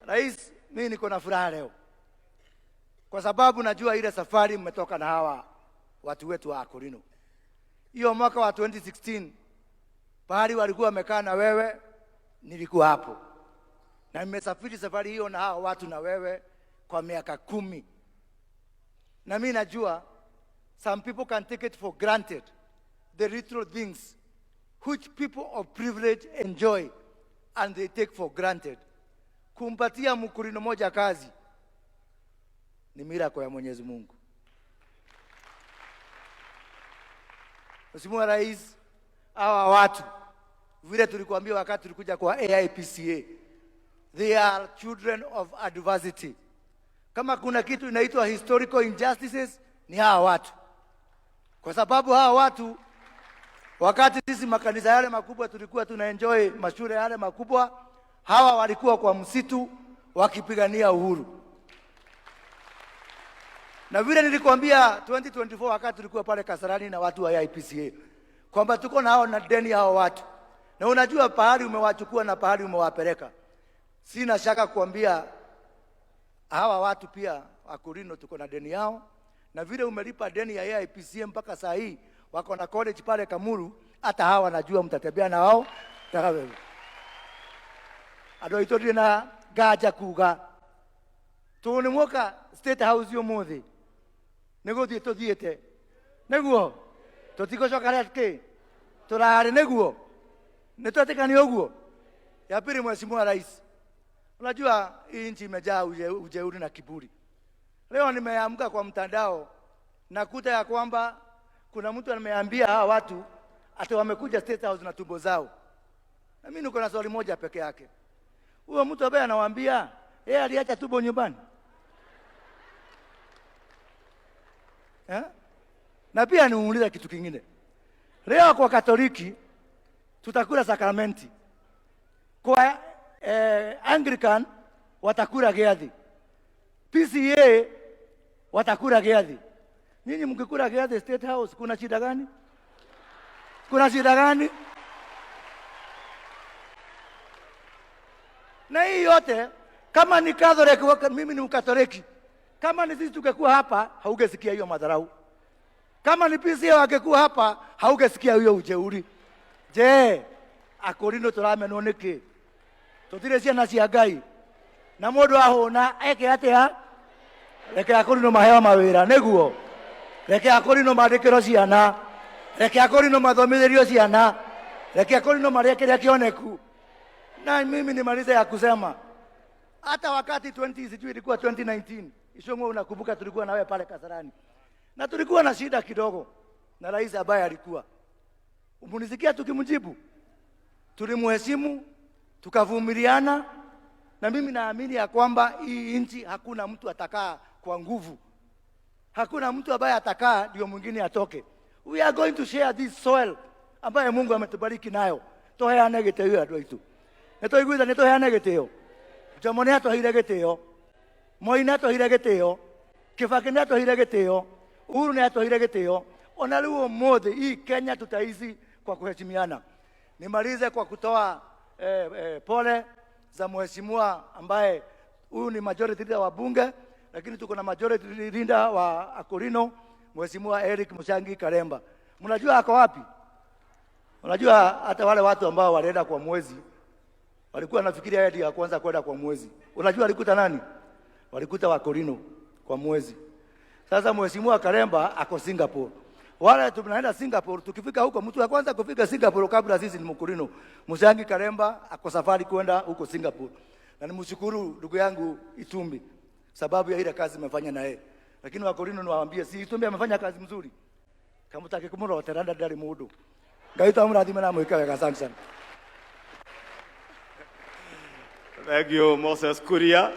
Rais, mimi niko na furaha leo kwa sababu najua ile safari mmetoka na hawa watu wetu wa Akorino. Hiyo mwaka wa 2016 pahali walikuwa wamekaa na wewe, nilikuwa hapo na nimesafiri safari hiyo na hawa watu na wewe kwa miaka 10, na mimi najua some people can take it for granted the little things which people of privilege enjoy and they take for granted. Kumpatia Mkurino moja kazi ni miracle ya Mwenyezi Mungu. Mheshimiwa Rais, hawa watu vile tulikuambia wakati tulikuja kwa AIPCA, they are children of adversity. Kama kuna kitu inaitwa historical injustices ni hawa watu, kwa sababu hawa watu wakati sisi makanisa yale makubwa tulikuwa tunaenjoy mashule yale makubwa, hawa walikuwa kwa msitu wakipigania uhuru. Na vile nilikwambia 2024 wakati tulikuwa pale Kasarani na watu wa AIPCA kwamba tuko na hao na deni hao watu, na unajua pahali umewachukua na pahali umewapeleka. Sina shaka kuambia hawa watu pia Akorino tuko na deni yao, na vile umelipa deni ya AIPCA mpaka saa hii wako na college pale Kamulu, hata hawa najua mtatembea na wao andu aitũ ndirĩ na nganja kuga tondũ nĩ mwoka State House ũmũthĩ nĩ gũthiĩ tũthiĩte nĩguo tũtigũcoka harĩa kĩ tũrarĩ nĩguo nĩ twetĩkania ũguo. Ya pili, Mheshimiwa Rais, unajua hii nchi imejaa ujeuri na kiburi. Leo nimeamka kwa mtandao nakuta ya kwamba kuna mtu ameambia hawa watu ati wamekuja State House na tumbo zao. Na mimi niko na swali moja peke yake. Huyo mtu ambaye anawaambia yeye aliacha tumbo nyumbani? Eh? Na pia niulize kitu kingine. Leo kwa Katoliki tutakula sakramenti. Kwa Anglican watakula gĩathĩ. PCA watakula gĩathĩ. Nyinyi mkikula gĩathĩ State House kuna shida gani? Kuna shida gani? Na hii yote kama ni Catholic, mimi ni Mkatoliki. Kama ni sisi tungekuwa hapa haungesikia hiyo madharau. Kama ni PCA wangekuwa hapa haungesikia hiyo ujeuri. Je, Akorino turamenwo niki? Tutire ciana cia Ngai. Na mundu ahuna eke atia? Reke Akorino maheo mawira niguo. Reke Akorino mandikirwo ciana. Reke Akorino mathomithirio ciana. Reke Akorino marie kiria kioneku. Na mimi nimalize ya kusema hata wakati 20 sijui ilikuwa 2019 Ishong'o, unakumbuka tulikuwa na wewe pale Kasarani na tulikuwa na shida kidogo na rais ambaye alikuwa, umunisikia tukimjibu, tulimheshimu tukavumiliana, na mimi naamini ya kwamba hii nchi hakuna mtu atakaa kwa nguvu, hakuna mtu ambaye atakaa ndio mwingine atoke. We are going to share this soil ambaye Mungu ametubariki nayo. Tuheane gĩtĩo andũ aitũ, nĩtũiguitha, nĩtũheane gĩtĩo. Jomo nĩatũheire gĩtĩo, Moi nĩatũheire gĩtĩo, Kibaki nĩatũheire gĩtĩo, Uhuru nĩatũheire gĩtĩo. Ona rĩu ũmũthĩ hii Kenya tutaishi kwa kuheshimiana. Nimalize kwa kutoa pole za mheshimiwa ambaye huyu ni majority leader wa bunge, lakini tuko na majority leader wa Akorino, Mheshimiwa Eric Mushangi Karemba. Mnajua ako wapi? Unajua hata wale watu ambao walienda kwa mwezi walikuwa wanafikiria yeye ndiye ya kwanza kwenda kwa mwezi. Unajua alikuta nani? Walikuta Wakorino kwa mwezi. Sasa Mheshimiwa Karemba ako Singapore. Wale tunaenda Singapore, tukifika huko mtu wa kwanza kufika Singapore kabla sisi ni Mkurino. Mushangi Karemba ako safari kwenda huko Singapore. Na nimshukuru ndugu yangu Itumbi sababu ya ile kazi imefanya na yeye. Lakini Wakorino niwaambie, si Itumbi amefanya kazi mzuri. Kama utaki kumurotera ndari mundu. Ngai tamurathime na mwike wega. Asante sana. Thank you, Moses Kuria.